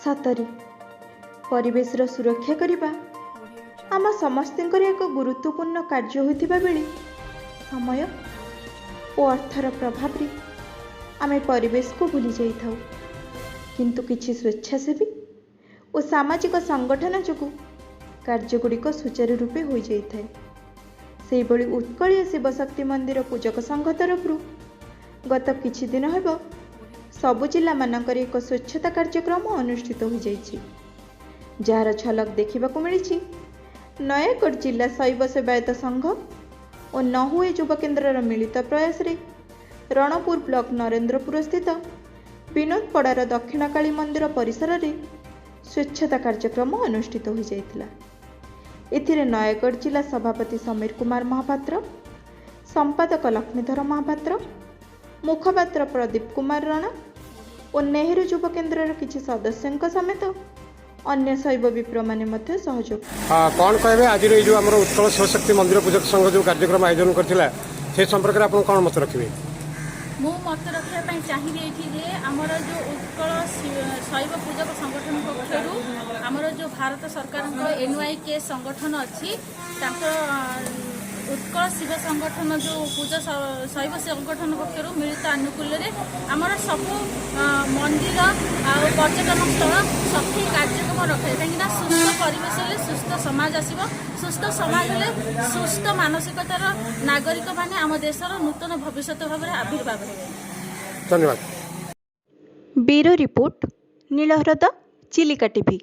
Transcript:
ସତରେ ପରିବେଶର ସୁରକ୍ଷା କରିବା ଆମ ସମସ୍ତଙ୍କର ଏକ ଗୁରୁତ୍ୱପୂର୍ଣ୍ଣ କାର୍ଯ୍ୟ ହୋଇଥିବା ବେଳେ ସମୟ ଓ ଅର୍ଥର ପ୍ରଭାବରେ ଆମେ ପରିବେଶକୁ ଭୁଲି ଯାଇଥାଉ। କିନ୍ତୁ କିଛି ସ୍ୱେଚ୍ଛାସେବୀ ଓ ସାମାଜିକ ସଂଗଠନ ଯୋଗୁଁ କାର୍ଯ୍ୟଗୁଡ଼ିକ ସୁଚାରୁ ରୂପେ ହୋଇଯାଇଥାଏ। ସେହିଭଳି ଉତ୍କଳୀୟ ଶିବଶକ୍ତି ମନ୍ଦିର ପୂଜକ ସଂଘ ତରଫରୁ ଗତ କିଛି ଦିନ ହେବ ସବୁ ଜିଲ୍ଲାମାନଙ୍କରେ ଏକ ସ୍ୱଚ୍ଛତା କାର୍ଯ୍ୟକ୍ରମ ଅନୁଷ୍ଠିତ ହୋଇଯାଇଛି, ଯାହାର ଝଲକ ଦେଖିବାକୁ ମିଳିଛି ନୟାଗଡ଼ ଜିଲ୍ଲା ଶୈବ ସେବାୟତ ସଂଘ ଓ ନହୁଏ ଯୁବ କେନ୍ଦ୍ରର ମିଳିତ ପ୍ରୟାସରେ ରଣପୁର ବ୍ଲକ ନରେନ୍ଦ୍ରପୁରସ୍ଥିତ ବିନୋଦପଡ଼ାର ଦକ୍ଷିଣକାଳୀ ମନ୍ଦିର ପରିସରରେ ସ୍ୱଚ୍ଛତା କାର୍ଯ୍ୟକ୍ରମ ଅନୁଷ୍ଠିତ ହୋଇଯାଇଥିଲା। ଏଥିରେ ନୟାଗଡ଼ ଜିଲ୍ଲା ସଭାପତି ସମୀର କୁମାର ମହାପାତ୍ର, ସମ୍ପାଦକ ଲକ୍ଷ୍ମୀଧର ମହାପାତ୍ର, ମୁଖପାତ୍ର ପ୍ରଦୀପ କୁମାର ରଣା ଓ ନେହେରୁ ଯୁବ କେନ୍ଦ୍ରର କିଛି ସଦସ୍ୟଙ୍କ ସମେତ ଅନ୍ୟ ଶୈବ ବିପ୍ରମାନେ ମଧ୍ୟ ସହଯୋଗ କ'ଣ କହିବେ, ଆଜିର ଏଇ ଯେଉଁ ଆମର ଉତ୍କଳ ଶିବଶକ୍ତି ମନ୍ଦିର ପୂଜକ ସଂଘ ଯେଉଁ କାର୍ଯ୍ୟକ୍ରମ ଆୟୋଜନ କରିଥିଲା, ସେ ସମ୍ପର୍କରେ ଆପଣ କ'ଣ ମତ ରଖିବେ? ମୁଁ ମତ ରଖିବା ପାଇଁ ଚାହିଁବି ଏଇଠି ଯେ ଆମର ଯେଉଁ ଉତ୍କଳ ଶୈବ ପୂଜକ ସଂଗଠନ ପକ୍ଷରୁ ଆମର ଯେଉଁ ଭାରତ ସରକାରଙ୍କ ଏନ୍ୱାଇ କେ ସଂଗଠନ ଅଛି, ତାଙ୍କର ଉତ୍କଳ ଶିବ ସଂଗଠନ ଯେଉଁ ପୂଜା ଶୈବ ସଂଗଠନ ପକ୍ଷରୁ ମିଳିତ ଆନୁକୂଲ୍ୟରେ ଆମର ସବୁ ମନ୍ଦିର ଆଉ ପର୍ଯ୍ୟଟନ ସ୍ଥଳ ସଫେଇ କାର୍ଯ୍ୟକ୍ରମ ରଖାଯାଏ। କାହିଁକିନା ସୁସ୍ଥ ପରିବେଶ ହେଲେ ସୁସ୍ଥ ସମାଜ ଆସିବ, ସୁସ୍ଥ ସମାଜ ହେଲେ ସୁସ୍ଥ ମାନସିକତାର ନାଗରିକମାନେ ଆମ ଦେଶର ନୂତନ ଭବିଷ୍ୟତ ଭାବରେ ଆବିର୍ଭାବ ହେବେ। ଧନ୍ୟବାଦ। ବ୍ୟୁରୋ ରିପୋର୍ଟ, ନୀଳହ୍ରଦ, ଚିଲିକା ଟିଭି।